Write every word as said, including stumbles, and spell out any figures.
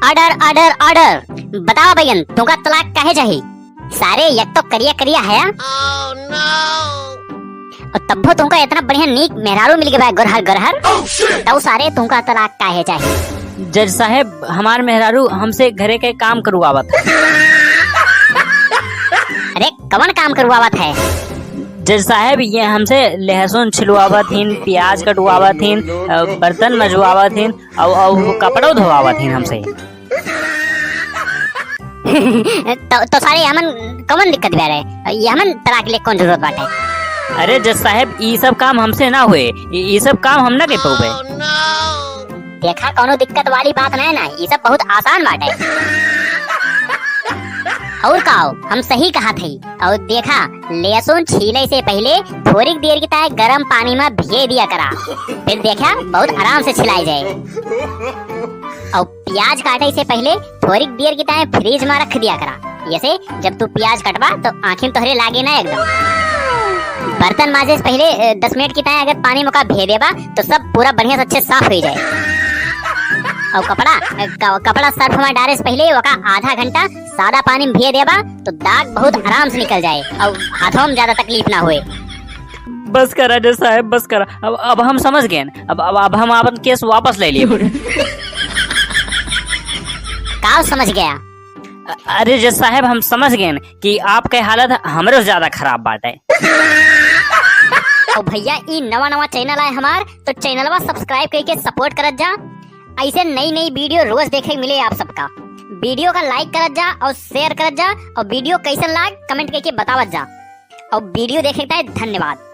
Order, order, order। बतावा बइयन, तुमका तलाक काहे चाही? सारे, एक तो करिया करिया हया। और तब्बो तुमका इतना बढ़िया नीक मेहरारू मिल गवा है, गोरहर गोरहर। तउ सारे, तुमका तलाक काहे चाही? जज साहेब, हमार मेहरारू हमसे घरे के काम करवावत है। अरे, कवन काम करवावत है? जज साहेब, ये हमसे लहसुन छिलवावत हिन, प्याज कटवावत हिन, अ, बर्तन मजवावत हिन, अउ, अउ कपड़ो धोवावत हिन हमसे। तो, तो सारे, हमन कवन दिक्कत बा रे? ये हमन तलाक ले कौन जरूरत बाटे? अरे जज साहेब, ई सब काम हमसे ना होए, ई, ई सब काम हम ना कर पाउबे। देखा, कौनो दिक्कत वाली बात ना है ना, ई सब बहुत आसान बाटे। और का हो, हम सही कहत हई। और देखा, लहसुन छीले से पहिले थोड़िक देर की ताईं गरम पानी में भिगे दिया करा, फिर देखा, बहुत आराम से छिलाई जाए। और प्याज काटे से पहिले थोड़िक देर की ताईं फ्रिज में रख दिया करा। ऐसे जब तू प्याज कटबा तो आँखिन तोहरे लागे ना एकदम। बर्तन माजे से पहिले, अ, दस मिनट की ताईं अगर पानी में ओका भिगे देबा तो सब पूरा बढ़िया से अच्छे साफ होइ जाए। और कपड़ा, अ, क-, कपड़ा सर्फ में डारे से पहिले ओका आधा घंटा सादा पानी में भिगे देबा तो दाग बहुत आराम से निकल जाए और हाथों में ज्यादा तकलीफ ना होए। बस करा जज साहेब, बस करा। अब, अब हम समझ गए। अब, अब, अब हम आपन केस वापस ले लिए। का समझ गया? अ-, अरे जज साहेब, हम समझ गए कि आपके हालत हमरे से ज्यादा खराब बाटे। और भैया, ई नवा नवा चैनल आए हमार, तो चैनलवा सब्सक्राइब करके सपोर्ट करत जा। ऐसे नई नई वीडियो रोज देखे के मिले आप सबका। वीडियो का लाइक करत जा और शेयर करत जा, और वीडियो कैसन लाग कमेंट करके बतावत जा। और वीडियो देखे के धन्यवाद।